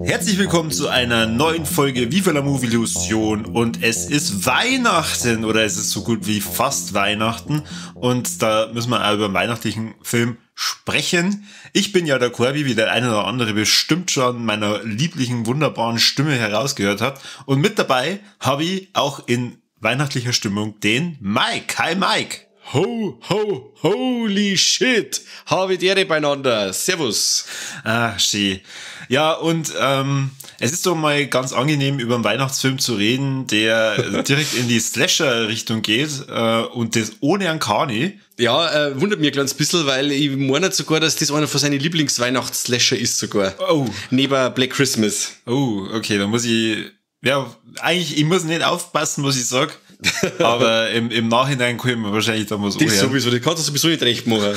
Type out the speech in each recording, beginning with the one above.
Herzlich willkommen zu einer neuen Folge Viva la Movilusion und es ist Weihnachten oder es ist so gut wie fast Weihnachten und da müssen wir auch über einen weihnachtlichen Film sprechen. Ich bin ja der Corby, wie der eine oder andere bestimmt schon meiner lieblichen, wunderbaren Stimme herausgehört hat, und mit dabei habe ich auch in weihnachtlicher Stimmung den Mike. Hi Mike! Ho, ho, holy shit! Habe die Ehre beieinander. Servus. Ach, schön. Ja, und es ist doch mal ganz angenehm, über einen Weihnachtsfilm zu reden, der direkt in die Slasher-Richtung geht und das ohne einen Kani. Ja, wundert mich ein kleines bisschen, weil ich meine sogar, dass das einer von seinen Lieblingsweihnachts-Slasher ist sogar. Oh. Neben Black Christmas. Oh, okay, da muss ich... Ja, eigentlich, ich muss nicht aufpassen, was ich sag. Aber im Nachhinein kann ich mir wahrscheinlich da was anhören. Sowieso, das kannst du sowieso nicht recht machen.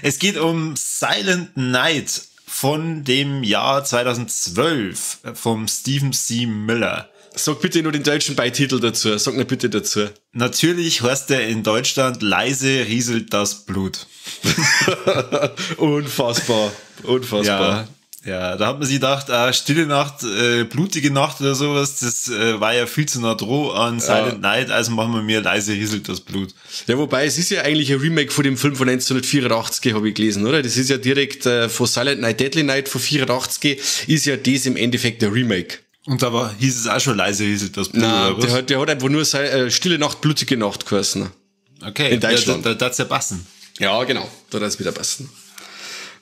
Es geht um Silent Night von dem Jahr 2012 vom Stephen C. Miller. Sag bitte nur den deutschen Beititel dazu. Sag mir bitte dazu. Natürlich heißt der in Deutschland Leise rieselt das Blut. Unfassbar. Unfassbar. Ja. Ja, da hat man sich gedacht, Stille Nacht, blutige Nacht oder sowas, das war ja viel zu nah dran an Silent Night, also machen wir mir Leise rieselt das Blut. Ja, wobei, es ist ja eigentlich ein Remake von dem Film von 1984, habe ich gelesen, oder? Das ist ja direkt von Silent Night, Deadly Night von 84, ist ja das im Endeffekt der Remake. Und da hieß es auch schon Leise rieselt das Blut, nein, oder was? Der hat einfach nur Stille Nacht, blutige Nacht geheißen. Okay, in Deutschland. Ja, da hat's ja passen. Ja, genau, da hat's wieder passen.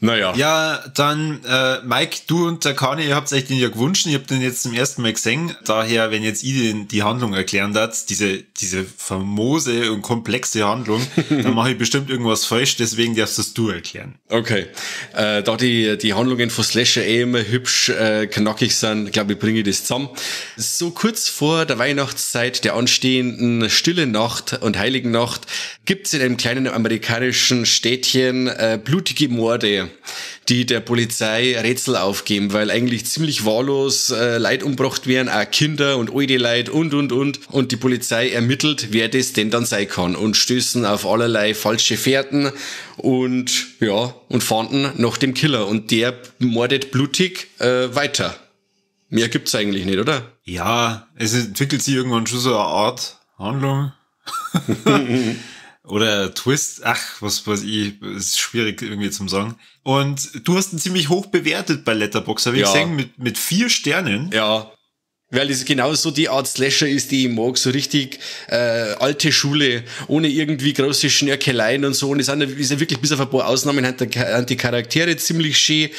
Naja. Ja, dann, Mike, du und der Kani, ihr habt euch den ja gewünscht, ich hab den jetzt zum ersten Mal gesehen. Daher, wenn jetzt ich die Handlung erklären darf, diese famose und komplexe Handlung, dann mache ich bestimmt irgendwas falsch, deswegen darfst das du erklären. Okay. Da die Handlungen von Slasher eh immer hübsch knackig sind, glaube ich, bringe ich das zusammen. So kurz vor der Weihnachtszeit, der anstehenden Stille Nacht und Heiligen Nacht, gibt's in einem kleinen amerikanischen Städtchen blutige Morde, die der Polizei Rätsel aufgeben, weil eigentlich ziemlich wahllos Leid umgebracht werden, auch Kinder und alte Leid und. Und die Polizei ermittelt, wer das denn dann sein kann und stößen auf allerlei falsche Fährten und ja, und fahnden nach dem Killer und der mordet blutig weiter. Mehr gibt's eigentlich nicht, oder? Ja, es entwickelt sich irgendwann schon so eine Art Handlung. Oder Twist, ach, was weiß ich, ist schwierig irgendwie zum sagen. Und du hast ihn ziemlich hoch bewertet bei Letterboxd, habe ich gesehen, mit 4 Sternen. Ja, weil es genau so die Art Slasher ist, die ich mag, so richtig alte Schule, ohne irgendwie große Schnörkeleien und so. Und es ist ja wirklich bis auf ein paar Ausnahmen hat die Charaktere ziemlich schön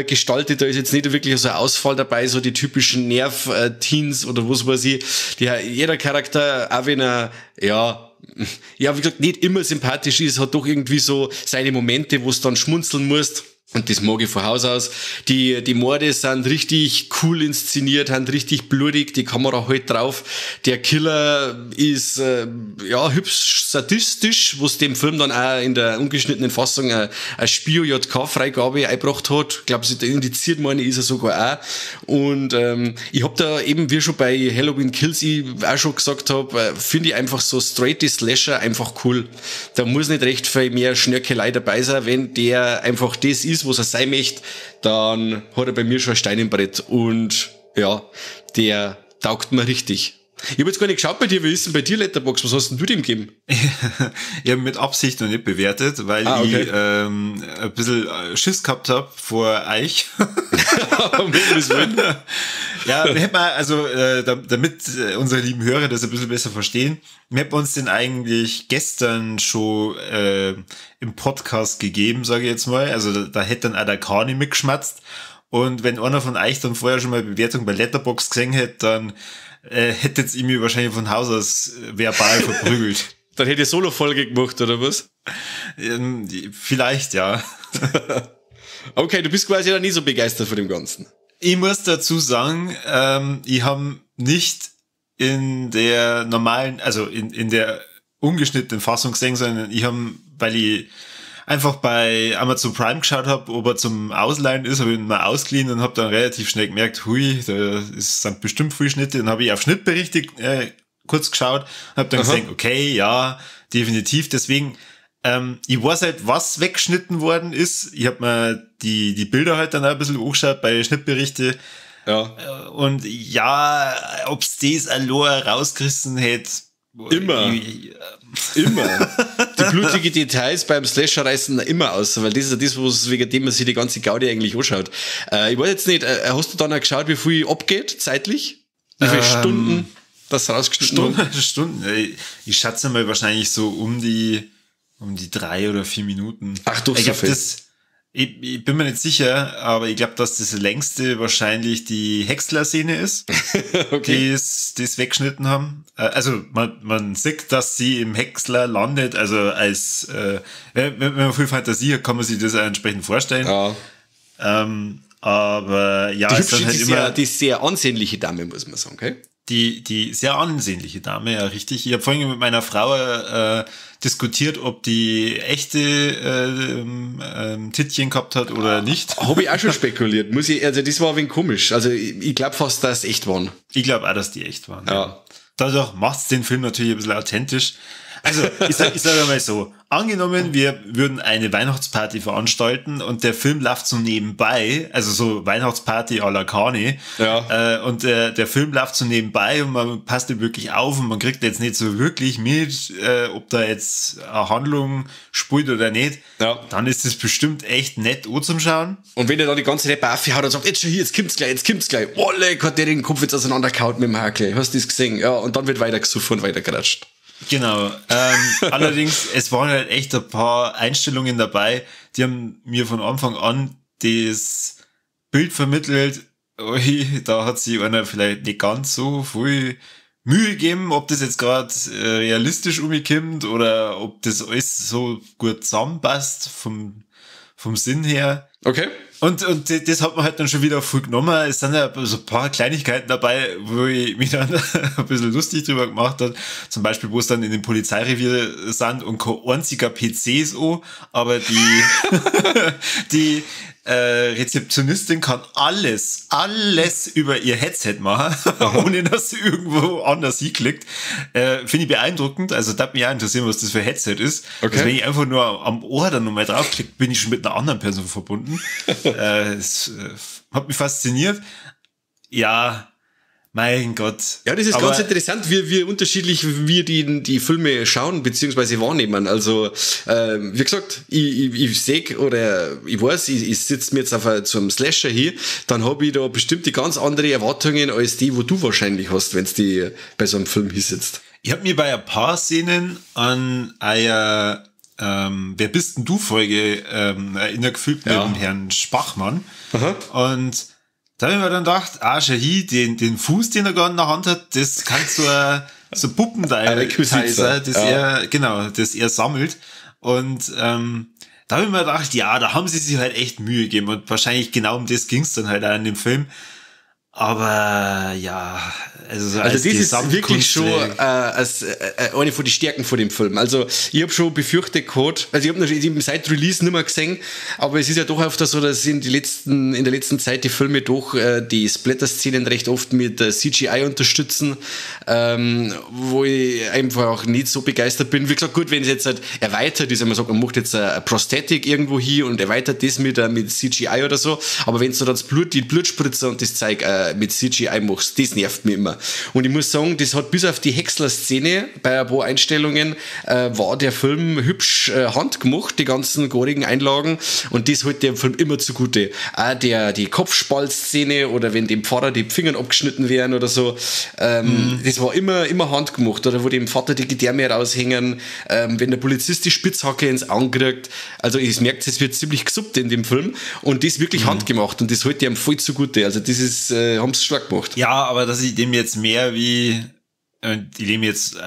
gestaltet. Da ist jetzt nicht wirklich so ein Ausfall dabei, so die typischen Nerv-Teens oder was weiß ich. Jeder Charakter, auch wenn er, ja, wie gesagt, nicht immer sympathisch ist, hat doch irgendwie so seine Momente, wo es dann schmunzeln musst. Und das mag ich von Haus aus. Die Morde sind richtig cool inszeniert, sind richtig blutig, die Kamera hält drauf. Der Killer ist hübsch sadistisch, was dem Film dann auch in der ungeschnittenen Fassung eine Spio-JK-Freigabe eingebracht hat. Ich glaube, indiziert meine ist er sogar auch. Und ich hab da eben, wie schon bei Halloween Kills ich auch schon gesagt habe, finde ich einfach so straight Slasher einfach cool. Da muss nicht recht viel mehr Schnörkelei dabei sein, wenn der einfach das ist, was er sein möchte, dann hat er bei mir schon ein Stein im Brett und ja, der taugt mir richtig. Ich habe jetzt gar nicht geschaut bei dir, wie ist denn bei dir Letterboxd? Was hast denn du dem gegeben? Ich habe mit Absicht noch nicht bewertet, weil ich ein bisschen Schiss gehabt habe vor euch. Ja, wir hätten mal, also damit unsere lieben Hörer das ein bisschen besser verstehen, wir hätten uns den eigentlich gestern schon im Podcast gegeben, sage ich jetzt mal. Also da hätte dann auch der Kani mitgeschmatzt. Und wenn einer von euch dann vorher schon mal Bewertung bei Letterboxd gesehen hätte, dann hättet ihr mich wahrscheinlich von Haus aus verbal verprügelt. Dann hätte ich Solo-Folge gemacht, oder was? Vielleicht, ja. Okay, du bist quasi dann nie so begeistert von dem Ganzen. Ich muss dazu sagen, ich habe nicht in der normalen, also in der ungeschnittenen Fassung gesehen, sondern ich habe, weil ich einfach bei Amazon Prime geschaut habe, ob er zum Ausleihen ist, habe ich ihn mal ausgeliehen und habe dann relativ schnell gemerkt, hui, da sind bestimmt viele Schnitte. Dann habe ich auf Schnittberichte kurz geschaut und habe dann gesehen, okay, ja, definitiv. Deswegen, ich weiß halt, was weggeschnitten worden ist. Ich habe mir die Bilder halt dann auch ein bisschen angeschaut bei Schnittberichte. Ja. Und ja, ob's das allein rausgerissen hätte. Immer. Immer. Die blutigen Details beim Slasher reißen immer aus, weil das ist ja das, was wegen dem man sich die ganze Gaudi eigentlich anschaut. Ich weiß jetzt nicht, hast du dann auch geschaut, wie viel abgeht, zeitlich? Wie viele Stunden das rausgeschnitten wurde? Stunden. Ich schätze mal wahrscheinlich so um die 3 oder 4 Minuten. Ach doch, so viel. Ich bin mir nicht sicher, aber ich glaube, dass das längste wahrscheinlich die Häcksler-Szene ist, okay. Die es weggeschnitten haben. Also man sieht, dass sie im Häcksler landet, also als wenn man viel Fantasie hat, kann man sich das auch entsprechend vorstellen. Ja. Aber ja, die, ist dann halt die, immer die sehr ansehnliche Dame, muss man sagen, okay? Die sehr ansehnliche Dame, ja, richtig. Ich habe vorhin mit meiner Frau diskutiert, ob die echte Tittchen gehabt hat oder nicht. Habe ich auch schon spekuliert. Muss ich, also das war ein wenig komisch. Also ich glaube fast, dass es echt waren. Ich glaube auch, dass die echt waren. Ja. Ja. Dadurch macht es den Film natürlich ein bisschen authentisch. Also, ich sag mal so, angenommen, wir würden eine Weihnachtsparty veranstalten und der Film läuft so nebenbei, also so Weihnachtsparty à la Carne, ja. Und der Film läuft so nebenbei und man passt nicht wirklich auf und man kriegt jetzt nicht so wirklich mit, ob da jetzt eine Handlung spielt oder nicht, ja. Dann ist das bestimmt echt nett zum Schauen. Und wenn er dann die ganze Zeit aufhaut und sagt, jetzt schon hier, jetzt kommt's gleich, oh leck, hat der den Kopf jetzt auseinandergehauen mit dem Hakel, hast du das gesehen? Ja, und dann wird weiter gesoffen und weiter geratscht. Genau. Allerdings, es waren halt echt ein paar Einstellungen dabei, die haben mir von Anfang an das Bild vermittelt, ui, da hat sich einer vielleicht nicht ganz so viel Mühe gegeben, ob das jetzt gerade realistisch umkommt oder ob das alles so gut zusammenpasst vom Sinn her. Okay. Und das hat man halt dann schon wieder voll genommen. Es sind ja so ein paar Kleinigkeiten dabei, wo ich mich dann ein bisschen lustig drüber gemacht habe. Zum Beispiel, wo es dann in dem Polizeirevier sind und kein einziger PC ist auch, aber die, die Rezeptionistin kann alles über ihr Headset machen, ohne dass sie irgendwo anders hinklickt. Finde ich beeindruckend. Also, da würde mich auch interessieren, was das für ein Headset ist. Okay. Also, wenn ich einfach nur am Ohr dann nochmal draufklicke, bin ich schon mit einer anderen Person verbunden. Es hat mich fasziniert. Ja, mein Gott. Ja, das ist aber ganz interessant, wie unterschiedlich wir die Filme schauen beziehungsweise wahrnehmen. Also, wie gesagt, ich sehe oder ich weiß, ich sitze mir jetzt auf zu einem Slasher hier, dann habe ich da bestimmt die ganz andere Erwartungen als die, wo du wahrscheinlich hast, wenn du die bei so einem Film hier sitzt. Ich habe mir bei ein paar Szenen an einer Wer bist denn du Folge erinnert gefühlt mit dem Herrn Spachmann. Aha. Und da habe ich mir dann gedacht, Shahi, den Fuß, den er gerade in der Hand hat, das kann so ein so Puppenteil sein, das er, genau, das er sammelt. Und da habe ich mir gedacht, ja, da haben sie sich halt echt Mühe gegeben und wahrscheinlich genau um das ging es dann halt auch in dem Film. Aber ja, also das ist wirklich schon eine von den Stärken von dem Film. Also ich habe schon befürchtet gehabt, also ich habe natürlich seit Release nicht mehr gesehen, aber es ist ja doch öfter so, dass in der letzten Zeit die Filme doch die Splatter-Szenen recht oft mit CGI unterstützen, wo ich einfach auch nicht so begeistert bin. Wie gesagt, gut, wenn es jetzt halt erweitert ist, wenn man sagt, man macht jetzt eine Prosthetik irgendwo hier und erweitert das mit CGI oder so, aber wenn du dann das Blut, die Blutspritzer und das Zeug mit CGI machst, das nervt mich immer. Und ich muss sagen, das hat bis auf die Häcksler-Szene bei ein paar Einstellungen war der Film hübsch handgemacht, die ganzen gorigen Einlagen, und das hält dem Film immer zugute. Auch die Kopfspaltszene oder wenn dem Pfarrer die Finger abgeschnitten werden oder so, das war immer handgemacht. Oder wo dem Vater die Gedärme raushängen, wenn der Polizist die Spitzhacke ins Auge kriegt. Also ich merke, es wird ziemlich gesuppt in dem Film und das wirklich handgemacht und das hält dem voll zugute. Also das ist haben sie stark gemacht. Ja, aber dass ich dem jetzt mehr wie, ich dem jetzt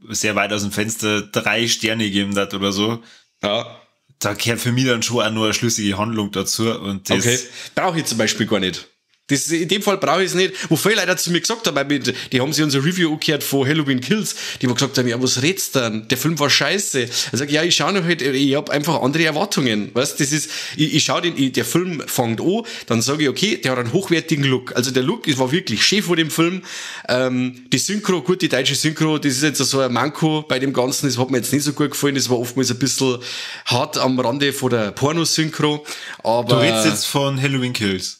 sehr weit aus dem Fenster 3 Sterne gegeben hat oder so, ja. Da gehört für mich dann schon auch nur eine schlüssige Handlung dazu. Und das okay. Brauche ich zum Beispiel gar nicht. Das, in dem Fall brauche ich es nicht. Wo viele Leute zu mir gesagt haben, weil die haben sich unser Review angehört von Halloween Kills, die haben gesagt haben, ja, was redst du denn? Der Film war scheiße. Ich sag, ja, ich schaue noch halt, ich hab einfach andere Erwartungen. Weißt, das ist, ich schaue den, der Film fängt an, dann sage ich, okay, der hat einen hochwertigen Look. Also der Look, es war wirklich schön vor dem Film. Die Synchro, gut, die deutsche Synchro, das ist jetzt so ein Manko bei dem Ganzen, das hat mir jetzt nicht so gut gefallen, das war oftmals ein bisschen hart am Rande von der Pornosynchro. Aber du redest jetzt von Halloween Kills.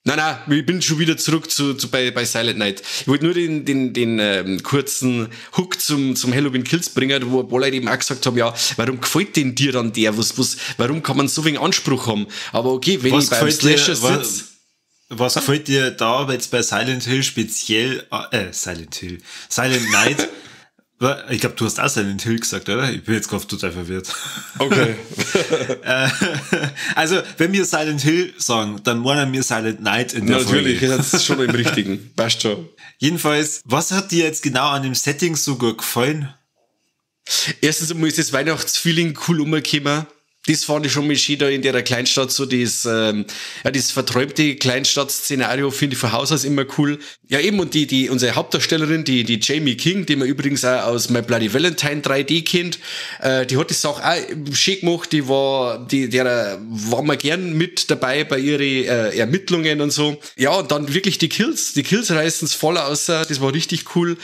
Nein, nein, ich bin schon wieder zurück zu bei Silent Night. Ich wollte nur den kurzen Hook zum Halloween Kills bringen, wo ein paar Leute eben auch gesagt haben, ja, warum gefällt denn dir dann der? Warum kann man so wenig Anspruch haben? Aber okay, wenn was ich beim Slasher sitze... Was gefällt dir da jetzt bei Silent Hill speziell, Silent Night? Ich glaube, du hast auch Silent Hill gesagt, oder? Ich bin jetzt gerade total verwirrt. Okay. Also, wenn wir Silent Hill sagen, dann meinen wir Silent Night in der Natürlich, Folge. Das ist schon im Richtigen. Passt schon. Jedenfalls, was hat dir jetzt genau an dem Setting so gut gefallen? Erstens einmal ist das Weihnachtsfeeling cool umgekommen. Das fand ich schon mal schön da in der Kleinstadt, so das, ja, das verträumte Kleinstadt-Szenario finde ich von Haus aus immer cool. Ja, eben, und die, unsere Hauptdarstellerin, die Jaime King, die man übrigens auch aus My Bloody Valentine 3D kennt, die hat das auch schön gemacht, der war mal gern mit dabei bei ihren Ermittlungen und so. Ja, und dann wirklich die Kills reißen's voll aus, das war richtig cool.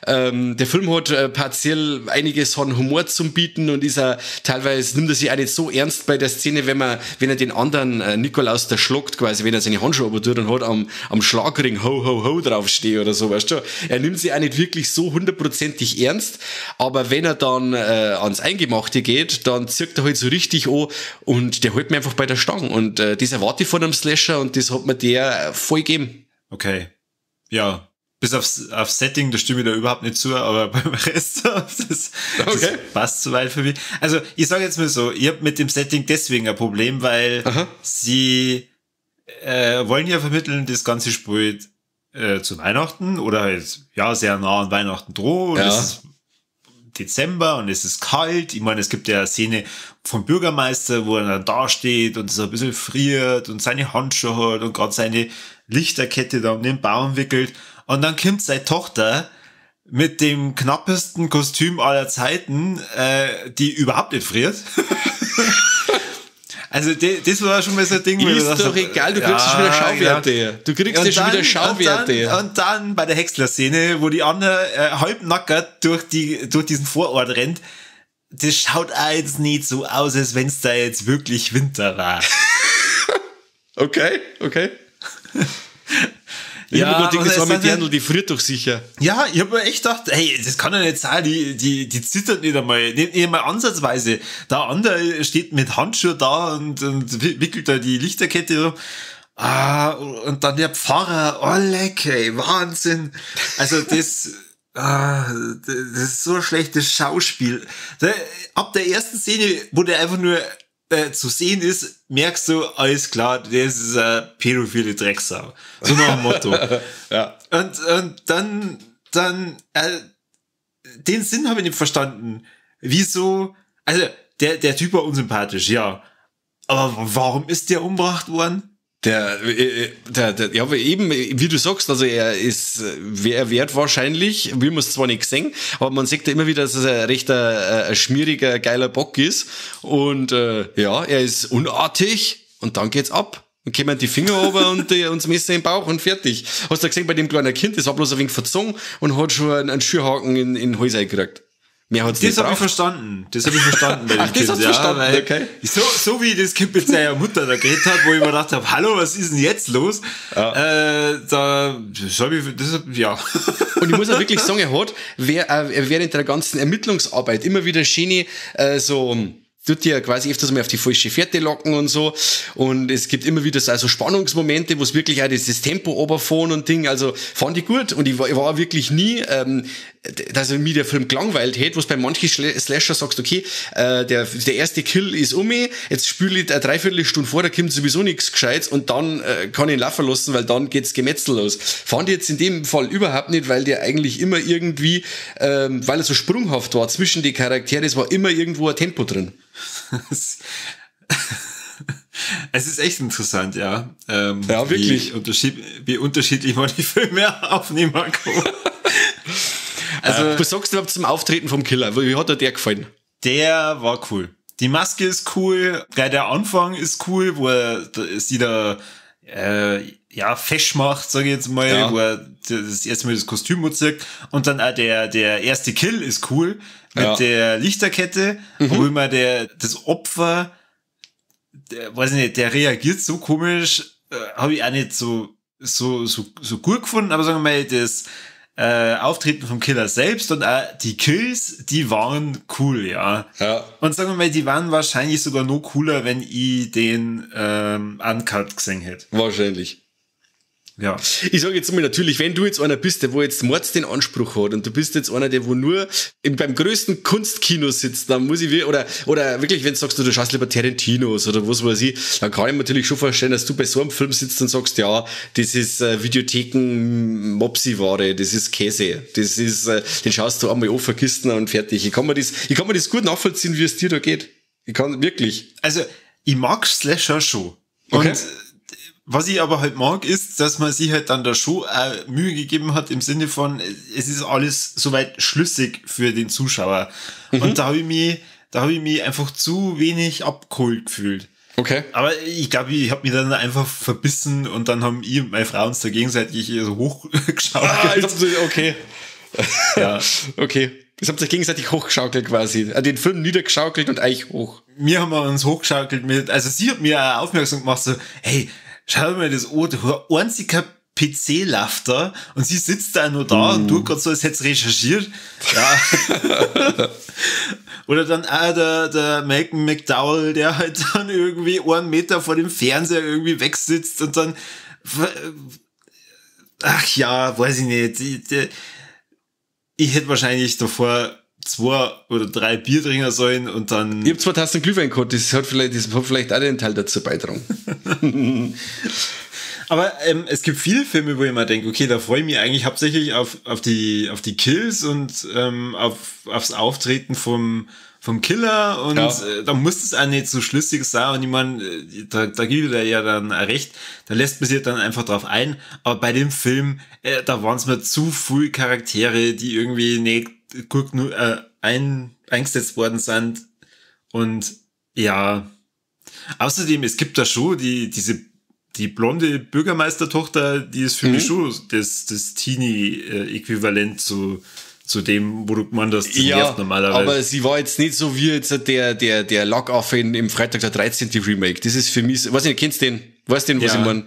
Der Film hat partiell einiges an Humor zum Bieten und ist auch teilweise, nimmt er sich auch nicht so ernst bei der Szene, wenn er den anderen Nikolaus da schlagt, quasi, wenn er seine Handschuhe aber und hat am Schlagring ho ho ho draufstehen oder so, weißt du? Er nimmt sie auch nicht wirklich so hundertprozentig ernst, aber wenn er dann ans Eingemachte geht, dann zirkt er halt so richtig an und der hält mir einfach bei der Stange und das erwarte ich von einem Slasher und das hat mir der voll gegeben. Okay. Ja. Bis aufs Setting, da stimme ich da überhaupt nicht zu, aber beim Rest, das passt soweit für mich. Also ich sage jetzt mal so, ich habe mit dem Setting deswegen ein Problem, weil sie wollen ja vermitteln, das Ganze spielt zu Weihnachten oder halt, ja, sehr nah an Weihnachten droht. Ja. Es ist Dezember und es ist kalt. Ich meine, es gibt ja eine Szene vom Bürgermeister, wo er dann da steht und so ein bisschen friert und seine Handschuhe hat und gerade seine Lichterkette da um den Baum wickelt. Und dann kommt seine Tochter mit dem knappesten Kostüm aller Zeiten, die überhaupt nicht friert. Also das war schon mal so ein Ding. Ist doch egal, du kriegst schon wieder Schauwerte. Ja. Du kriegst ja schon wieder Schauwerte. Und dann bei der Häcksler-Szene, wo die andere halbnackert durch diesen Vorort rennt, das schaut auch jetzt nicht so aus, als wenn es da jetzt wirklich Winter war. Okay, okay. Ich hab mir gedacht, das war mit Dirndl, die friert doch sicher. Ja, ich hab mir echt gedacht, hey, das kann doch nicht sein, die zittert nicht einmal, nicht einmal ansatzweise. Der andere steht mit Handschuhen da und wickelt da die Lichterkette rum. Ah, und dann der Pfarrer, oh leck, ey, Wahnsinn. Also das, das ist so ein schlechtes Schauspiel. Ab der ersten Szene, wo der einfach nur zu sehen ist, merkst du, alles klar, das ist eine pädophile Drecksau. So nach dem Motto. Ja. Und dann, den Sinn habe ich nicht verstanden. Wieso, also, der Typ war unsympathisch, ja. Aber warum ist der umgebracht worden? Ja, aber eben, wie du sagst, also er ist, er wird wahrscheinlich, wir haben es zwar nicht gesehen, aber man sieht ja immer wieder, dass er ein recht ein schmieriger, geiler Bock ist. Und ja, er ist unartig und dann geht's ab. Dann kommen die Finger runter und das Messer im Bauch und fertig. Hast du gesehen, bei dem kleinen Kind, das war bloß ein wenig verzogen und hat schon einen Schürhaken in den Hals eingekriegt. Mehr hat's das habe ich verstanden. Das habe ich verstanden. Bei dem Ach, das Kind. hast du verstanden, weil okay. So wie das Kind mit seiner Mutter da geredet hat, wo ich mir gedacht habe, hallo, was ist denn jetzt los? Ja. Ja. Und ich muss auch wirklich sagen, er hat während der ganzen Ermittlungsarbeit immer wieder schöne, so tut ja quasi öfters mal auf die falsche Fährte locken und so. Und es gibt immer wieder so Spannungsmomente, wo es wirklich auch dieses Tempo runterfahren und Ding, also fand ich gut. Und ich war wirklich nie, dass mir der Film gelangweilt hätte, wo es bei manchen Slasher sagst, okay, der erste Kill ist um mich, jetzt spüle ich eine Dreiviertelstunde vor, da kommt sowieso nichts Gescheites und dann kann ich ihn laufen lassen, weil dann geht's Gemetzel los. Fand ich jetzt in dem Fall überhaupt nicht, weil der eigentlich immer irgendwie, weil er so sprunghaft war zwischen die Charaktere, es war immer irgendwo ein Tempo drin. Es ist echt interessant, ja. Ja, wirklich. Wie unterschiedlich man die Filme aufnehmen kann. Also, was sagst du überhaupt zum Auftreten vom Killer? Wie hat dir der gefallen? Der war cool. Die Maske ist cool, gleich der Anfang ist cool, wo er sie da ja, fesch macht, sage ich jetzt mal, ja, wo er das erste Mal das Kostüm anzieht. Und dann auch der erste Kill ist cool mit der Lichterkette, wo immer das Opfer, der, weiß ich nicht, der reagiert so komisch, habe ich auch nicht so gut gefunden, aber sagen wir mal, das Auftreten vom Killer selbst und auch die Kills, die waren cool, ja. Ja. Und sagen wir mal, die waren wahrscheinlich sogar noch cooler, wenn ich den Uncut gesehen hätte. Wahrscheinlich. Ja. Ich sage jetzt mal natürlich, wenn du jetzt einer bist, der wo jetzt Mords den Anspruch hat und du bist jetzt einer, der wo nur beim größten Kunstkino sitzt, dann muss ich, oder wirklich, wenn du sagst, du schaust lieber Tarantinos oder was weiß ich, dann kann ich mir natürlich schon vorstellen, dass du bei so einem Film sitzt und sagst, ja, das ist Videotheken-Mopsi-Ware, das ist Käse, das ist, den schaust du einmal an, vergisst ihn und fertig. Ich kann mir das gut nachvollziehen, wie es dir da geht. Ich kann wirklich. Also, ich mag Slasher schon. Okay. Und was ich aber halt mag, ist, dass man sich halt dann da schon auch Mühe gegeben hat im Sinne von, es ist alles soweit schlüssig für den Zuschauer. Mhm. Und da habe ich mich einfach zu wenig abgeholt gefühlt. Okay. Aber ich glaube, ich habe mich dann einfach verbissen und dann haben ich und meine Frau uns da gegenseitig so hochgeschaukelt. Ah, okay. Ja. Okay. Das habt ihr gegenseitig hochgeschaukelt quasi. Den Film niedergeschaukelt und euch hoch. Wir haben uns hochgeschaukelt mit, also sie hat mir auch aufmerksam gemacht, so, hey, schau mal das an, der einzige PC läuft da und sie sitzt da nur da und tut gerade so, als hätte sie recherchiert. Ja. Oder dann auch der Malcolm McDowell, der halt dann irgendwie 1 Meter vor dem Fernseher irgendwie wegsitzt und dann, ach ja, weiß ich nicht. Ich hätte wahrscheinlich davor 2 oder 3 Bier trinken sollen und dann... Ich hab 2 Tassen Glühwein gehabt, das hat vielleicht auch den Teil dazu beitragen. Aber es gibt viele Filme, wo ich mir denke, okay, da freue ich mich eigentlich hauptsächlich auf die Kills und aufs Auftreten vom Killer und ja. Da muss es auch nicht so schlüssig sein und ich meine, da gibt er ja dann recht, da lässt man sich dann einfach drauf ein, aber bei dem Film, da waren es mir zu viele Charaktere, die irgendwie nicht gut genug eingesetzt worden sind und ja, außerdem, es gibt da schon die blonde Bürgermeistertochter, die ist für mich schon das Teenie-Äquivalent zu dem, wo du gemeint hast, das ja, nervt normalerweise. Aber sie war jetzt nicht so wie jetzt der Lackaffe im Freitag der 13. Remake. Das ist für mich, weiß nicht, kennst du den? Weißt du den, was ja. ich meine?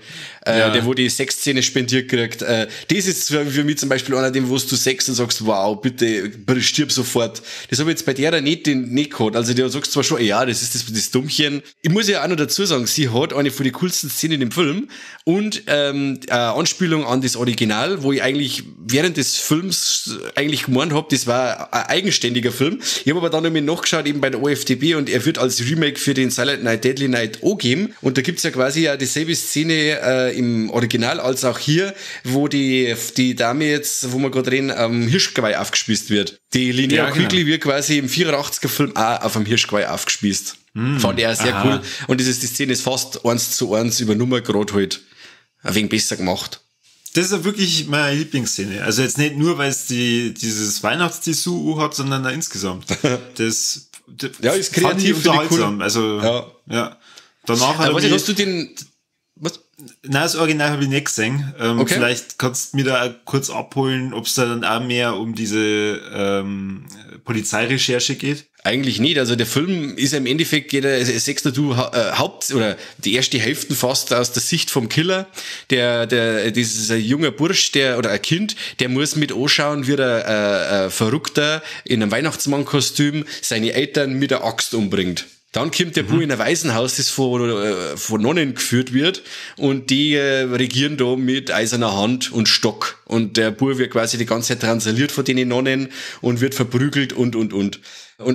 Ja. Der, wo die Sexszene spendiert kriegt. Das ist für mich zum Beispiel einer, dem, wo du Sex und sagst, wow, bitte, stirb sofort. Das habe ich jetzt bei der nicht gehabt. Also, der sagst zwar schon, ja, das ist das Dummchen. Ich muss ja auch noch dazu sagen, sie hat eine von den coolsten Szenen im Film und eine Anspielung an das Original, wo ich eigentlich während des Films eigentlich gemeint habe, das war ein eigenständiger Film. Ich habe aber dann nochmal nachgeschaut, eben bei der OFDB, und er wird als Remake für den Silent Night, Deadly Night angegeben. Und da gibt's ja quasi ja dieselbe Szene im Original als auch hier, wo die Dame jetzt, wo wir gerade reden, am Hirschgeweih aufgespießt wird. Die Linnea ja, genau. Quigley wird quasi im 84er Film auch auf dem Hirschgeweih aufgespießt. Fand ich auch sehr cool. Und die Szene ist fast 1:1 übernommen, gerade halt ein wenig besser gemacht. Das ist ja wirklich meine Lieblingsszene. Also jetzt nicht nur, weil es dieses Weihnachtsdessous hat, sondern auch insgesamt. Das ja, ist kreativ, fand ich unterhaltsam. Cool. Also, ja. Danach hat hast du den... Was? Nein, das Original habe ich nicht gesehen. Okay. Vielleicht kannst du mir da kurz abholen, ob es da dann auch mehr um diese Polizeirecherche geht. Eigentlich nicht. Also der Film ist ja im Endeffekt, siehst du Haupt- oder die erste Hälfte fast aus der Sicht vom Killer. Das ist ein junger Bursch, der oder ein Kind, der muss mit anschauen, wie der Verrückter in einem Weihnachtsmannkostüm seine Eltern mit der Axt umbringt. Dann kommt der Bub in ein Waisenhaus, das von Nonnen geführt wird, und die regieren da mit eiserner Hand und Stock. Und der Bub wird quasi die ganze Zeit transaliert von den Nonnen und wird verprügelt und. Und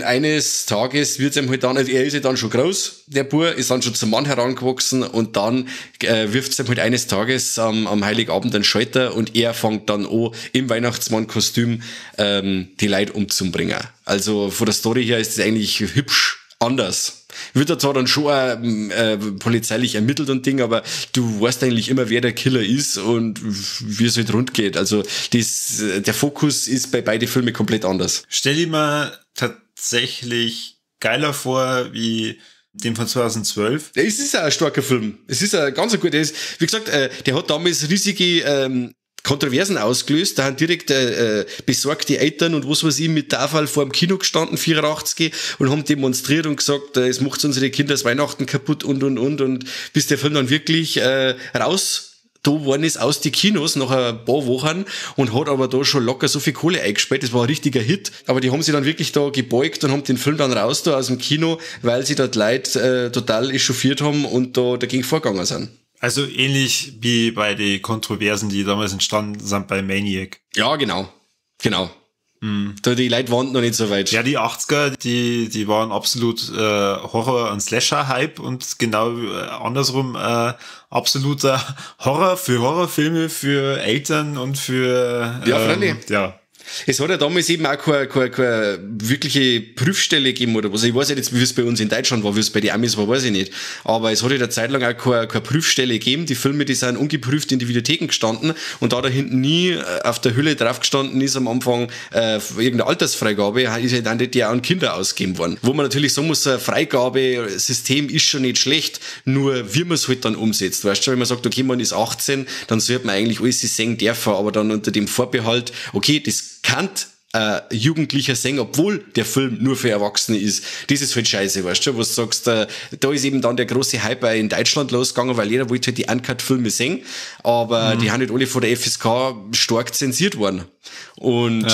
eines Tages wird's ihm halt dann, also er ist ja dann schon groß, der Bub, ist dann schon zum Mann herangewachsen, und dann wirft's ihm halt eines Tages am Heiligabend einen Schalter, und er fängt dann an, im Weihnachtsmann-Kostüm die Leute umzubringen. Also von der Story her ist es eigentlich hübsch anders. Wird da zwar dann schon polizeilich ermittelt und Ding, aber du weißt eigentlich immer, wer der Killer ist und wie es halt rund geht. Also der Fokus ist bei beiden Filmen komplett anders. Stell dir mal tatsächlich geiler vor, wie dem von 2012. Es ist ein starker Film. Es ist ein ganz guter. Wie gesagt, der hat damals riesige Kontroversen ausgelöst. Da haben direkt besorgte Eltern und was weiß ich mit Tafel vor dem Kino gestanden, 84, und haben demonstriert und gesagt, es macht unsere Kinder das Weihnachten kaputt und bis der Film dann wirklich raus da worden ist aus die Kinos nach ein paar Wochen und hat aber da schon locker so viel Kohle eingespielt. Das war ein richtiger Hit. Aber die haben sich dann wirklich da gebeugt und haben den Film dann raus da aus dem Kino, weil sie dort Leute total echauffiert haben und da dagegen vorgegangen sind. Also ähnlich wie bei den Kontroversen, die damals entstanden sind bei Maniac. Ja, genau. Genau. Mhm. Da die Leute waren noch nicht so weit. Ja, die 80er, die waren absolut Horror- und Slasher-Hype und genau andersrum absoluter Horror für Horrorfilme, für Eltern und für... Ja, freilich. Ja. Es hat ja damals eben auch keine wirkliche Prüfstelle gegeben oder was. Ich weiß nicht jetzt, wie es bei uns in Deutschland war, wie es bei den Amis war, weiß ich nicht. Aber es hat ja eine Zeit lang auch keine Prüfstelle gegeben. Die Filme, die sind ungeprüft in die Videotheken gestanden und da hinten nie auf der Hülle drauf gestanden ist am Anfang irgendeine Altersfreigabe, ist ja dann die auch an Kinder ausgegeben worden. Wo man natürlich sagen muss, ein Freigabesystem ist schon nicht schlecht, nur wie man es halt dann umsetzt. Weißt du, wenn man sagt, okay, man ist 18, dann sollte man eigentlich alles sehen dürfen, aber dann unter dem Vorbehalt, okay, das kann Jugendlicher sehen, obwohl der Film nur für Erwachsene ist. Das ist halt scheiße, weißt du, wo du sagst, da ist eben dann der große Hype auch in Deutschland losgegangen, weil jeder wollte halt die Uncut-Filme sehen, aber die haben nicht alle von der FSK stark zensiert worden. Und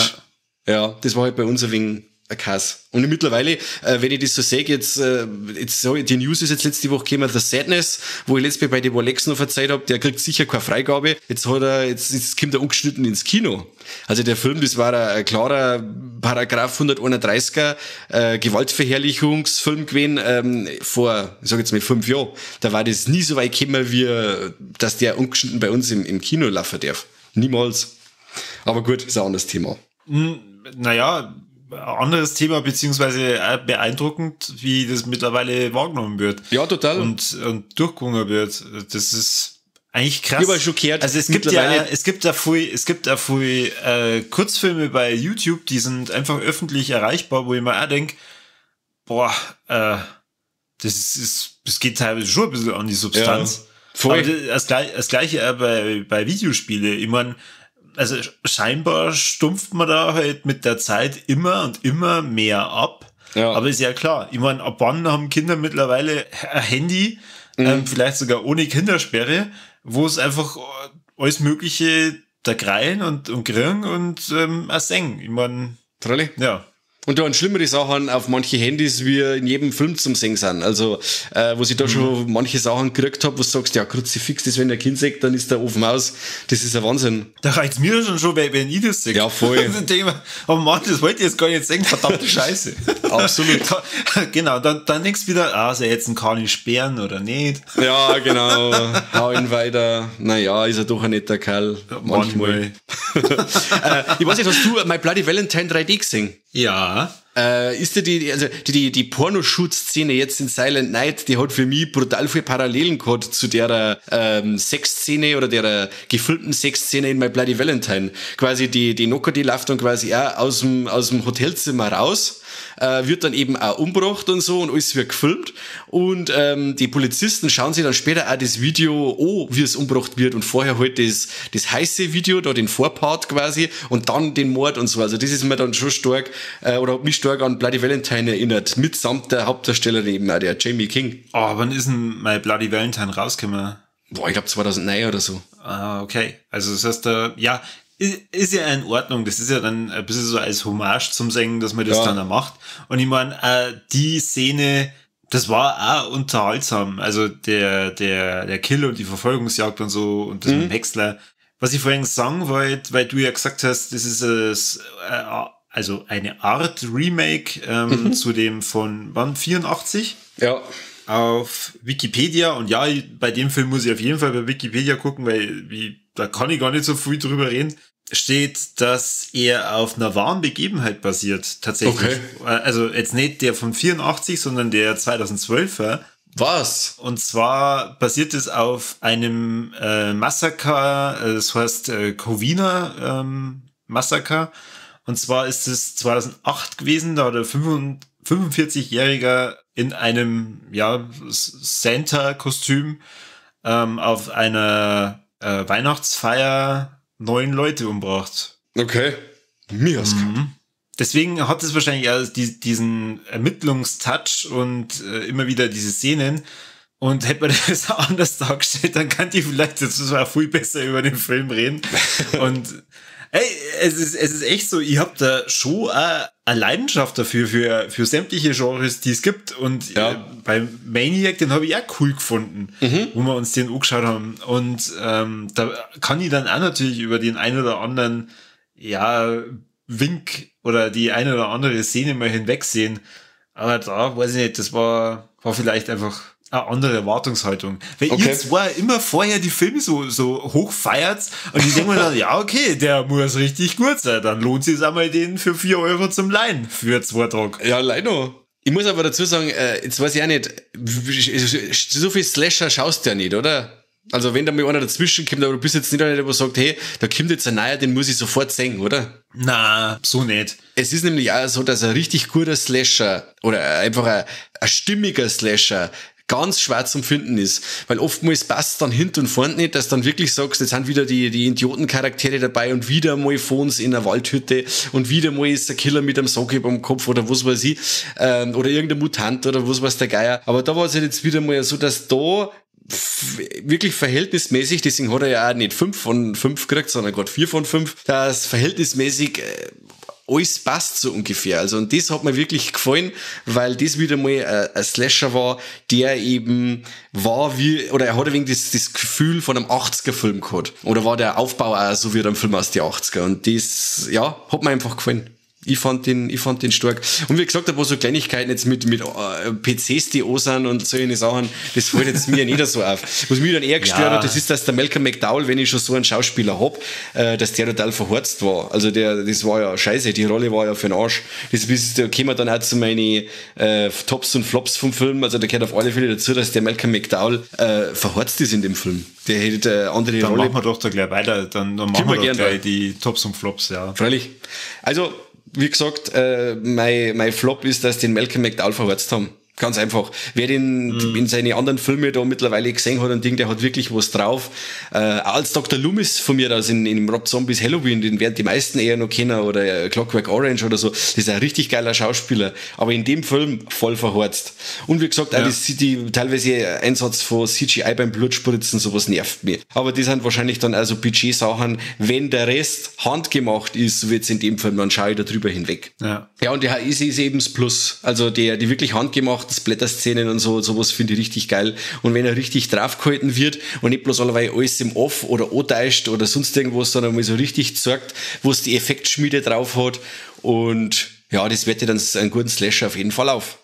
ja, das war halt bei uns ein wenig ein Kass. Und mittlerweile, wenn ich das so sehe, jetzt die News ist jetzt letzte Woche gekommen, The Sadness, wo ich letztes Mal bei den Walex noch verzeiht habe, der kriegt sicher keine Freigabe. Jetzt kommt er ungeschnitten ins Kino. Also der Film, das war ein klarer Paragraph 131er Gewaltverherrlichungsfilm gewesen, vor, ich sag jetzt mal 5 Jahren. Da war das nie so weit gekommen, wie, dass der ungeschnitten bei uns im Kino laufen darf. Niemals. Aber gut, ist ein anderes Thema. Naja, anderes Thema, beziehungsweise beeindruckend, wie das mittlerweile wahrgenommen wird. Ja, total. Und durchgegangen wird. Das ist eigentlich krass. Ich war schockiert. Also es gibt ja viel Kurzfilme bei YouTube, die sind einfach öffentlich erreichbar, wo ich mir auch denke, boah, das geht teilweise schon ein bisschen an die Substanz. Ja, voll. Aber das Gleiche auch bei Videospiele. Ich meine, also scheinbar stumpft man da halt mit der Zeit immer und immer mehr ab. Ja. Aber ist ja klar. Ich meine, ab wann haben Kinder mittlerweile ein Handy, vielleicht sogar ohne Kindersperre, wo es einfach alles Mögliche da kreien und kriegen und auch singen. Ich meine, ja. Und da an schlimmere Sachen auf manche Handys wie in jedem Film zum Singen sind. Also, wo ich da schon manche Sachen gekriegt habe, wo du sagst, ja, Kruzifix, das, wenn der Kind sagt, dann ist der Ofen aus. Das ist ein Wahnsinn. Da reicht's mir schon, wenn ich das sehe. Ja, voll. Dann denke ich mir, oh Mann, das wollte ich jetzt gar nicht sehen, verdammte Scheiße. Absolut. Genau, dann denkst du wieder, soll jetzt ein Kani sperren oder nicht? Ja, genau. Hau ihn weiter. Naja, ist er doch ein netter Kerl. Manchmal. Ich weiß nicht, hast du My Bloody Valentine 3D gesehen? Ja. Ist dir die Pornoshoot-Szene jetzt in Silent Night, die hat für mich brutal viele Parallelen gehabt zu der Sexszene oder der gefilmten Sexszene in My Bloody Valentine. Quasi die Nocker, die läuft dann quasi auch aus dem Hotelzimmer raus, wird dann eben auch umgebracht und so und alles wird gefilmt und die Polizisten schauen sich dann später auch das Video an, wie es umgebracht wird und vorher halt das heiße Video, da den Vorpart quasi und dann den Mord und so. Also das ist mir dann schon stark, oder hat mich stark an Bloody Valentine erinnert, mitsamt der Hauptdarstellerin eben auch, der Jamie King. Oh, wann ist denn My Bloody Valentine rausgekommen? Boah, ich glaube 2009 oder so. Ah, okay. Also das heißt, ja, ist ja in Ordnung. Das ist ja dann ein bisschen so als Hommage zum Singen, dass man das dann auch macht. Und ich meine, die Szene, das war auch unterhaltsam. Also der Kill und die Verfolgungsjagd und so und das mit dem Häcksler. Was ich vorhin sagen wollte, weil du ja gesagt hast, das ist also eine Art Remake zu dem von wann? 84? Ja. Auf Wikipedia. Und ja, bei dem Film muss ich auf jeden Fall bei Wikipedia gucken, weil da kann ich gar nicht so viel drüber reden. steht, dass er auf einer wahren Begebenheit basiert, tatsächlich. Okay. Also jetzt nicht der von 84, sondern der 2012er. Was? Und zwar basiert es auf einem Massaker, das heißt Covina Massaker. Und zwar ist es 2008 gewesen, da hat ein 45-Jähriger in einem Santa-Kostüm auf einer Weihnachtsfeier 9 Leute umgebracht. Okay. Mir hat's gehabt. Deswegen hat es wahrscheinlich auch diesen Ermittlungstouch und immer wieder diese Szenen. Und hätte man das anders dargestellt, dann kann die vielleicht jetzt auch viel besser über den Film reden. Und ey, es ist echt so, ich hab da schon eine Leidenschaft dafür, für sämtliche Genres, die es gibt. Und ja. Beim Maniac, den habe ich auch cool gefunden, wo wir uns den angeschaut haben. Und da kann ich dann auch natürlich über den einen oder anderen Wink oder die eine oder andere Szene mal hinwegsehen. Aber da, weiß ich nicht, das war vielleicht einfach eine andere Erwartungshaltung. Weil ihr zwar immer vorher die Filme so hoch feiert und ich denke mir dann, ja, okay, der muss richtig gut sein. Dann lohnt sich einmal den für 4 Euro zum Leihen für 2 Tage. Ja, leider. Ich muss aber dazu sagen, jetzt weiß ich auch nicht, so viel Slasher schaust du ja nicht, oder? Also wenn da mal einer dazwischen kommt, aber du bist jetzt nicht einer, der sagt, hey, da kommt jetzt ein neuer, den muss ich sofort sehen, oder? Na, so nicht. Es ist nämlich auch so, dass ein richtig guter Slasher oder einfach ein stimmiger Slasher ganz schwer zum Finden ist. Weil oftmals passt dann hinten und vorne nicht, dass du dann wirklich sagst, jetzt sind wieder die Idiotencharaktere dabei und wieder mal Phones in einer Waldhütte und wieder mal ist der Killer mit einem Sack über dem Kopf oder was weiß ich, oder irgendein Mutant oder was weiß der Geier. Aber da war es halt jetzt wieder mal so, dass da wirklich verhältnismäßig, deswegen hat er ja auch nicht 5 von 5 gekriegt, sondern gerade 4 von 5, dass verhältnismäßig alles passt so ungefähr. Also, und das hat mir wirklich gefallen, weil das wieder mal ein Slasher war, der eben war wie, oder er hat ein wenig das Gefühl von einem 80er-Film gehabt. Oder war der Aufbau auch so wie ein Film aus den 80er. Und das, ja, hat mir einfach gefallen. Ich fand den stark. Und wie gesagt, da war so Kleinigkeiten jetzt mit PCs, die an sind und solche Sachen, das fällt jetzt mir nicht so auf. Was mich dann eher gestört hat, das ist, dass der Malcolm McDowell, wenn ich schon so einen Schauspieler hab, dass der total verhorzt war. Also das war ja scheiße, die Rolle war ja für den Arsch. Da kommen wir dann auch zu meinen Tops und Flops vom Film. Also da gehört auf alle Fälle dazu, dass der Malcolm McDowell verhorzt ist in dem Film. Der hätte andere dann Rolle. Dann machen wir doch da gleich weiter. Dann machen wir doch gleich die Tops und Flops, ja. Freilich. Also, wie gesagt, mein Flop ist, dass den Malcolm McDowell verhorzt haben. Ganz einfach. Wer den in seine anderen Filme da mittlerweile gesehen hat und Ding, der hat wirklich was drauf. Als Dr. Loomis von mir aus in Rob Zombies Halloween, den werden die meisten eher noch kennen, oder Clockwork Orange oder so. Das ist ein richtig geiler Schauspieler. Aber in dem Film voll verhorzt. Und wie gesagt, auch die teilweise Einsatz von CGI beim Blutspritzen, sowas nervt mich. Aber die sind wahrscheinlich dann also Budgetsachen. Wenn der Rest handgemacht ist, so wird's in dem Film, dann schaue ich da drüber hinweg. Ja, ja, und der ist eben das Plus. Also die wirklich handgemachten Splatter-Szenen und so, sowas finde ich richtig geil. Und wenn er richtig draufgehalten wird und nicht bloß allerweil alles im Off oder antäuscht oder sonst irgendwas, sondern mal so richtig zeigt, wo es die Effektschmiede drauf hat. Und ja, das wertet dann einen guten Slasher auf jeden Fall auf.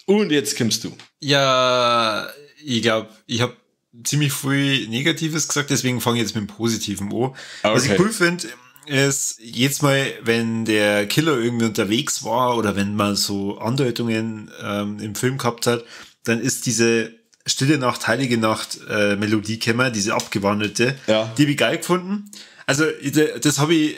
Und jetzt kommst du. Ja, ich glaube, ich habe ziemlich viel Negatives gesagt, deswegen fange ich jetzt mit dem Positiven an. Okay. Was ich cool finde, ist jedes Mal, wenn der Killer irgendwie unterwegs war oder wenn man so Andeutungen im Film gehabt hat, dann ist diese Stille Nacht, Heilige Nacht Melodie gekommen, diese abgewandelte, ja, die habe ich geil gefunden. Also das habe ich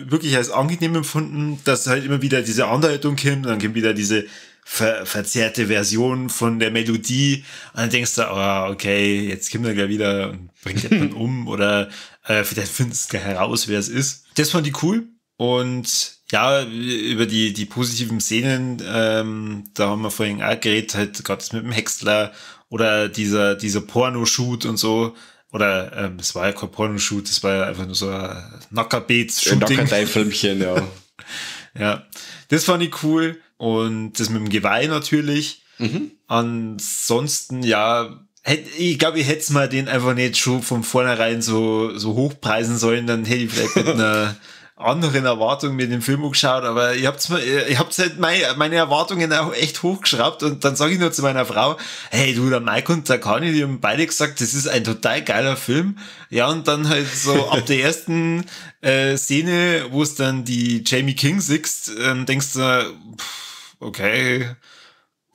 wirklich als angenehm empfunden, dass halt immer wieder diese Andeutung kommt, dann kommt wieder diese verzerrte Version von der Melodie und dann denkst du, oh, okay, jetzt kommt er gleich wieder und bringt jemanden um oder vielleicht findest du gleich heraus, wer es ist. Das fand ich cool. Und ja, über die positiven Szenen, da haben wir vorhin auch geredet, halt gerade das mit dem Häcksler oder dieser Porno-Shoot und so. Oder es war ja kein Porno-Shoot, das war ja einfach nur so ein Nackerbeets-Shooting. Nackertei-Filmchen, ja. Ja, das fand ich cool. Und das mit dem Geweih natürlich. Mhm. Ansonsten, ja, ich glaube, ich hätte mal den einfach nicht schon von vornherein so hochpreisen sollen, dann hätte ich vielleicht mit einer anderen Erwartungen mir den Film angeschaut, aber ich hab's halt meine Erwartungen auch echt hochgeschraubt und dann sage ich nur zu meiner Frau, hey du, der Mike und der Kani, die haben beide gesagt, das ist ein total geiler Film. Ja, und dann halt so ab der ersten Szene, wo es dann die Jamie King siehst, denkst du, pff, okay,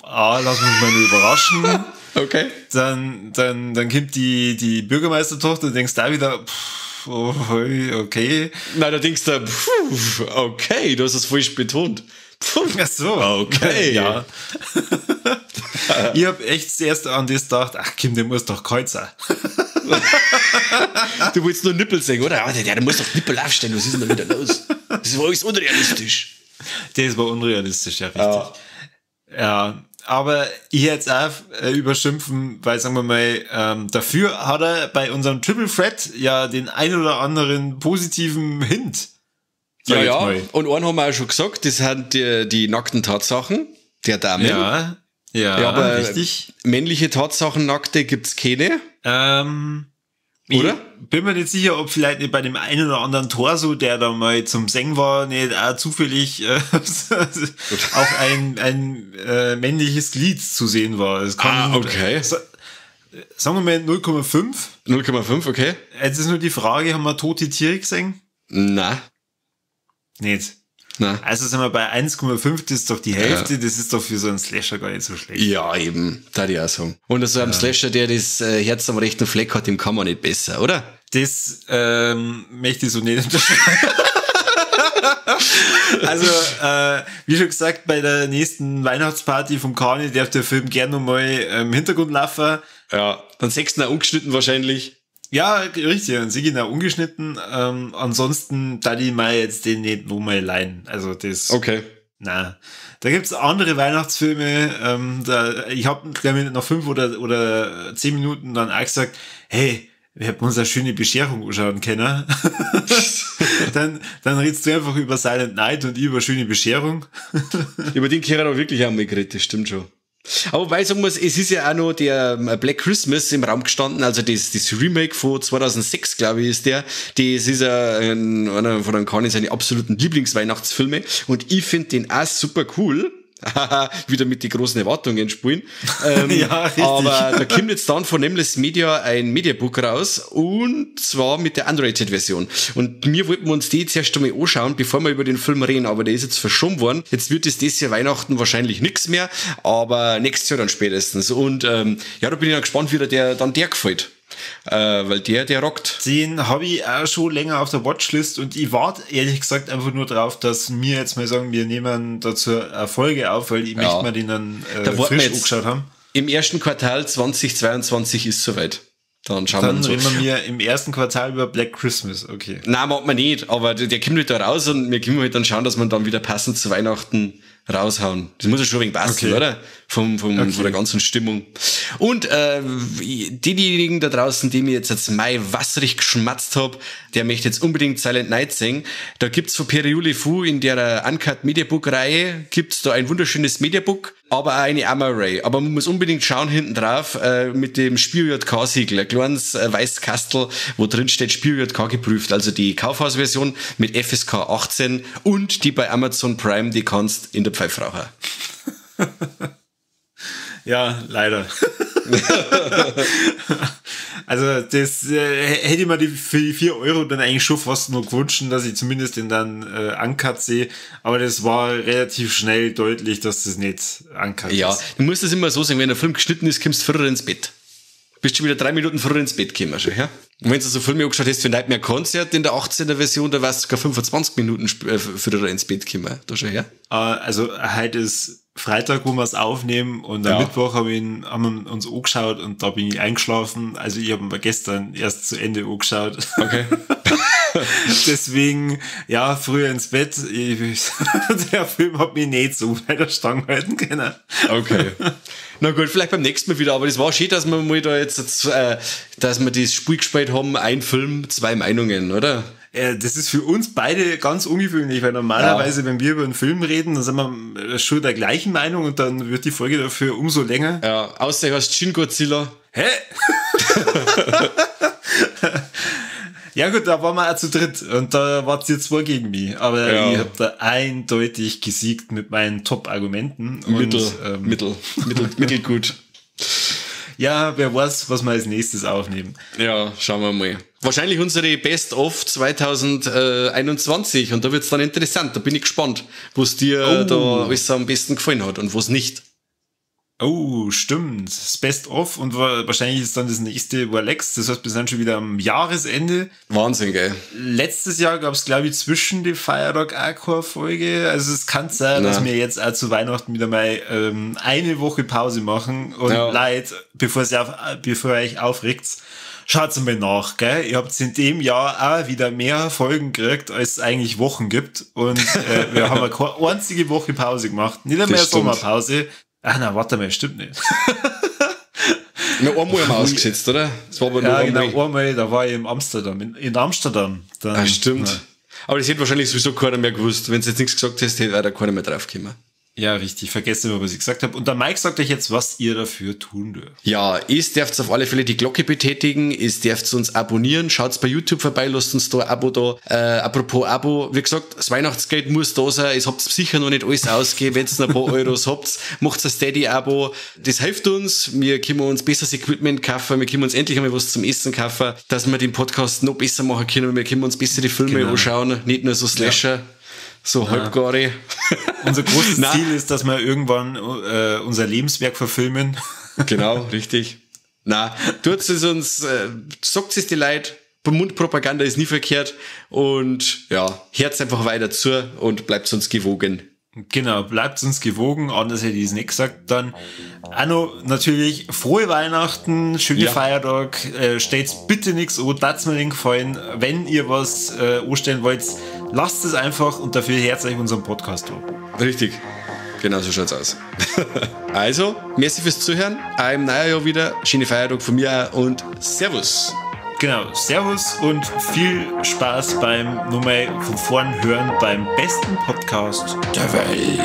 lass mich mal überraschen. Okay. Dann kommt die Bürgermeistertochter und denkst da wieder, pff, oh, okay. Nein, da denkst du, pff, okay, du hast es falsch betont. Pff, ach so. Okay. Ja. Ich hab echt zuerst an das gedacht, ach Kim, der muss doch kalt sein. Du willst nur Nippel sehen, oder? Der muss doch Nippel aufstellen, was ist denn da wieder los? Das war alles unrealistisch. Das war unrealistisch, ja, richtig. Ja. Aber ich jetzt auch überschimpfen, weil, sagen wir mal, dafür hat er bei unserem Triple Threat ja den ein oder anderen positiven Hint. Ja, ja. Und einen haben wir auch schon gesagt, das sind die nackten Tatsachen der Dame. Ja, ja, ja, aber richtig. Männliche Tatsachen, nackte gibt's keine. Oder? Ich bin mir nicht sicher, ob vielleicht nicht bei dem einen oder anderen Torso, der da mal zum Seng war, nicht auch zufällig auch ein männliches Glied zu sehen war. Es kann, okay. Sagen wir mal 0,5. 0,5, okay. Jetzt ist nur die Frage, haben wir tote Tiere gesehen? Nein. Nicht. Nein. Also sind wir bei 1,5, das ist doch die Hälfte, ja. Das ist doch für so einen Slasher gar nicht so schlecht. Ja, eben, da ich auch sagen. Und so einem Slasher, der das Herz am rechten Fleck hat, dem kann man nicht besser, oder? Das möchte ich so nicht unterschreiben. Also, wie schon gesagt, bei der nächsten Weihnachtsparty vom Kani darf der Film gerne nochmal im Hintergrund laufen. Ja, dann sechsten auch ungeschnitten wahrscheinlich. Ja, richtig, und sie gehen auch ungeschnitten. Ansonsten, da die mal jetzt den nicht nochmal leihen. Also das. Okay. Na, da gibt's andere Weihnachtsfilme. Ich habe, glaube ich, nach 5 oder 10 Minuten dann auch gesagt, hey, wir hätten uns eine schöne Bescherung anschauen können. Dann redest du einfach über Silent Night und ich über schöne Bescherung. Über den Kehrer auch wirklich einmal geredet, das stimmt schon. Aber wobei ich sagen muss, es ist ja auch noch der Black Christmas im Raum gestanden, also das Remake von 2006, glaube ich, ist der. Das ist ja einer von den Kani seine absoluten Lieblingsweihnachtsfilme und ich finde den auch super cool. Wieder mit den großen Erwartungen spielen. Ja, richtig. Aber da kommt jetzt dann von Nameless Media ein Mediabook raus und zwar mit der Unrated-Version. Und wir wollten uns die zuerst einmal anschauen, bevor wir über den Film reden, aber der ist jetzt verschoben worden. Jetzt wird es dieses Jahr Weihnachten wahrscheinlich nichts mehr, aber nächstes Jahr dann spätestens. Und ja, da bin ich dann gespannt, wie der dann der gefällt. Weil der rockt. Den habe ich auch schon länger auf der Watchlist und ich warte ehrlich gesagt einfach nur drauf, dass wir jetzt mal sagen, wir nehmen dazu eine Folge auf, weil ich möchte mal den dann frisch angeschaut haben. Im ersten Quartal 2022 ist soweit. Dann schauen wir uns reden wir im ersten Quartal über Black Christmas, okay. Nein, macht man nicht, aber der kommt halt da raus und wir können halt dann schauen, dass wir dann wieder passend zu Weihnachten raushauen. Das muss ja schon ein wenig passen, okay, oder? Von der ganzen Stimmung. Und diejenigen da draußen, die mir jetzt Mai wasserig geschmatzt hab, der möchte jetzt unbedingt Silent Night singen. Da gibt's von Pierre Fu in der Uncut Mediabook Reihe, gibt's da ein wunderschönes Mediabook, aber auch eine Amaray. Aber man muss unbedingt schauen hinten drauf, mit dem Spiel JK Siegel, ein kleines weißes Kastel, wo drin steht Spiel JK geprüft. Also die Kaufhausversion mit FSK 18 und die bei Amazon Prime, die kannst in der Pfeife rauchen. Ja, leider. Also das hätte ich mir für die 4 Euro dann eigentlich schon fast nur gewünscht, dass ich zumindest den dann uncut sehe. Aber das war relativ schnell deutlich, dass das nicht uncut ist. Ja, du musst das immer so sagen, wenn der Film geschnitten ist, kommst du früher ins Bett. Bist schon wieder 3 Minuten früher ins Bett gekommen schon, ja? Und wenn du so Filme angeschaut hast wie Nightmare Concert in der 18er Version, da warst du sogar 25 Minuten früher ins Bett gekommen. Da schon her. Also heute ist Freitag, wo wir es aufnehmen, und am Mittwoch haben wir uns angeschaut und da bin ich eingeschlafen. Also ich habe mir gestern erst zu Ende angeschaut. Okay. Deswegen, ja, früher ins Bett. Der Film hat mich nicht so bei der Stange halten können. Okay. Na gut, vielleicht beim nächsten Mal wieder. Aber das war schön, dass wir mal da jetzt, dass wir das Spiel gespielt haben. Ein Film, 2 Meinungen, oder? Das ist für uns beide ganz ungewöhnlich, weil normalerweise, wenn wir über einen Film reden, dann sind wir schon der gleichen Meinung und dann wird die Folge dafür umso länger. Ja, außer du hast Shin Godzilla. Hä? Ja gut, da waren wir auch zu dritt und da wart ihr zwei gegen mich. Aber ja, ich hab da eindeutig gesiegt mit meinen Top-Argumenten. Mittelgut. Ja, wer weiß, was wir als nächstes aufnehmen. Ja, schauen wir mal. Wahrscheinlich unsere Best of 2021 und da wird's dann interessant. Da bin ich gespannt, was dir da alles am besten gefallen hat und was nicht. Oh, stimmt. Das Best of und wahrscheinlich ist dann das nächste Warlex. Das heißt, wir sind schon wieder am Jahresende. Wahnsinn, gell? Letztes Jahr gab's, glaube ich, zwischen die Feiertag auch keine Folge. Also es kann sein, dass wir jetzt auch zu Weihnachten wieder mal eine Woche Pause machen. Und ja, Leute, bevor ihr euch aufregt, schaut's mal nach, gell? Ihr habt in dem Jahr auch wieder mehr Folgen gekriegt, als es eigentlich Wochen gibt. Und wir haben keine einzige Woche Pause gemacht. Nicht einmal eine Sommerpause. Ach na, warte mal, stimmt nicht. Na, einmal haben wir ausgesetzt, oder? Das war aber nur ja, genau, einmal, da war ich in Amsterdam. In Amsterdam. Dann, stimmt. Na. Aber das hätte wahrscheinlich sowieso keiner mehr gewusst. Wenn du jetzt nichts gesagt hättest, hätte da keiner mehr drauf gekommen. Ja, richtig. Vergesst immer, was ich gesagt habe. Und der Mike sagt euch jetzt, was ihr dafür tun dürft. Ja, es dürft auf alle Fälle die Glocke betätigen, es dürft uns abonnieren, schaut bei YouTube vorbei, lasst uns da ein Abo da. Apropos Abo, wie gesagt, das Weihnachtsgeld muss da sein, es habt sicher noch nicht alles ausgegeben, wenn ihr noch ein paar Euros habt, macht ein Steady-Abo. Das hilft uns, wir können uns besseres Equipment kaufen, wir können uns endlich einmal was zum Essen kaufen, dass wir den Podcast noch besser machen können, wir können uns bessere Filme anschauen, nicht nur so Slasher. Ja. So halbgare. Unser großes Ziel ist, dass wir irgendwann unser Lebenswerk verfilmen. Genau, richtig. Na, tut es uns, sagt es die Leute, Mundpropaganda ist nie verkehrt und ja, hört einfach weiter zu und bleibt uns gewogen. Genau, bleibt uns gewogen, anders hätte ich es nicht gesagt. Dann Anno, natürlich frohe Weihnachten, schöne Feiertag, stellt bitte nichts an, tat's mir den Gefallen. Wenn ihr was anstellen wollt, lasst es einfach und dafür hört euch unseren Podcast an. Richtig, genau so schaut's aus. Also, merci fürs Zuhören, auch im neuen Jahr wieder, schöne Feiertag von mir und Servus. Genau, Servus und viel Spaß beim nochmal von vorn hören beim besten Podcast der Welt.